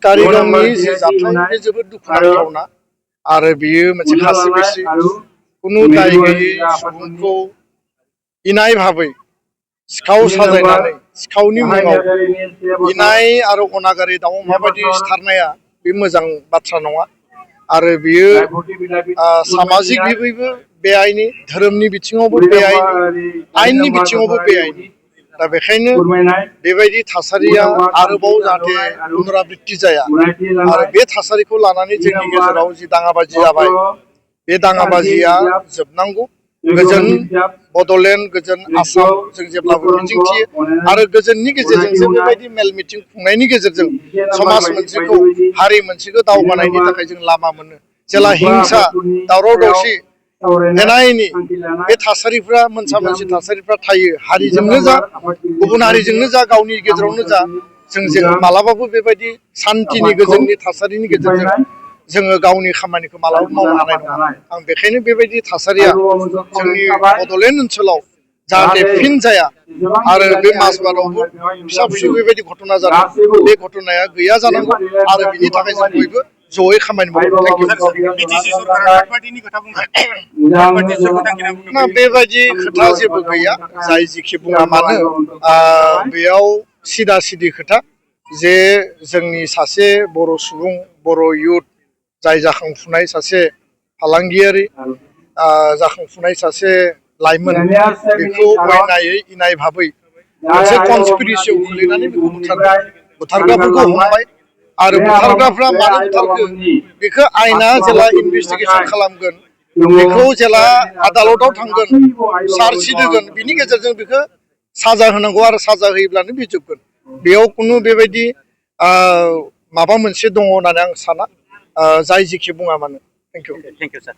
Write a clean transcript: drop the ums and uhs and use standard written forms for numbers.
कारिगावनि जे जाथाय बे जोबोद दुखुनांथावना आरो बियो मोनसे खासि बिसि कुनु दाय गैयै सुबुंखौ इनाय भाबै सिखाव साजायनानै सिखावनि मुङाव इनाय आरो अनागारि दाउ माबायदि सिथारनाया बे मोजां बाथ्रा नङा आरो बियो सामाजिक बिबैबो बेआइनि धोरोमनि बिथिङावबो बेआइनि आयेननि बिथिङावबो बेआइनि दा बेखायनो बेबायदि थासारिया आरोबाव जाहाथे पुनरावृत्ति जाया आरो बे थासारिखौ लानानै जोंनि गेजेराव जि दाङाबाजि जाबाय बे दाङाबाजिया जोबनांगौ गोजोन बड'लेण्ड गोजोन आसाम जों जेब्लाबो मिजिंथियो आरो गोजोननि गेजेरजोंसो बेबायदि मेल मिटिं खुंनायनि गेजेरजों समाज मोनसेखौ हारि मोनसेखौ दावगानायनि थाखाय जों लामा मोनो जेला हिंसा दावराव दावसि एना एनि बे थासारिफ्रा मोनसा मोनसि थासारिफ्रा थायो हारिजोंनो जा गुबुन हारिजोंनो जा गावनि गेजेरावनो जा जों मालाबाबो बेबायदि शान्तिनि गोजोननि थासारिनि गेजेरजों जोङो गावनि खामानिखौ मालाबाबो मावनो हानाय नङा आं बेखायनो बेबायदि थासारिया जोंनि बड'लेण्ड ओनसोलाव जाहाथे फिन जाया आरो बे माजबादावबो फिसा फिसौ बेबायदि घटना जादों बे घटनाया गैया जानांगौ आरो बिनि थाखाय जों बयबो जयै खामानि मावो ना बेबायदि खोथा जेबो गैया जाय जिखि बुङा मानो बेयाव सिदा सिदि खोथा जे जोंनि सासे बर' सुबुं बर' युथ जाय जाखांफुनाय सासे फालांगियारि जाखांफुनाय सासे लाइमोन बेखौ अयनायै इनाय भाबै मोनसे कनस्पिरेसियाव खोलैनानै बेखौ बुथारग्राफोरखौ हमबाय आरो बुथारग्राफ्रा मानो बुथारखो बेखौ आयेना जेला इनभेस्टिगेसन खालामगोन बेखौ जेला आदालताव थांगोन चार्जसिट होगोन बिनि गेजेरजों बेखौ साजा होनांगौ आरो साजा होयोब्लानो बे जोबगोन बेयाव खुनु बेबायदि माबा मोनसे दङ होननानै आं साना जाय जेखि बुङा मानो थेंक इउ सार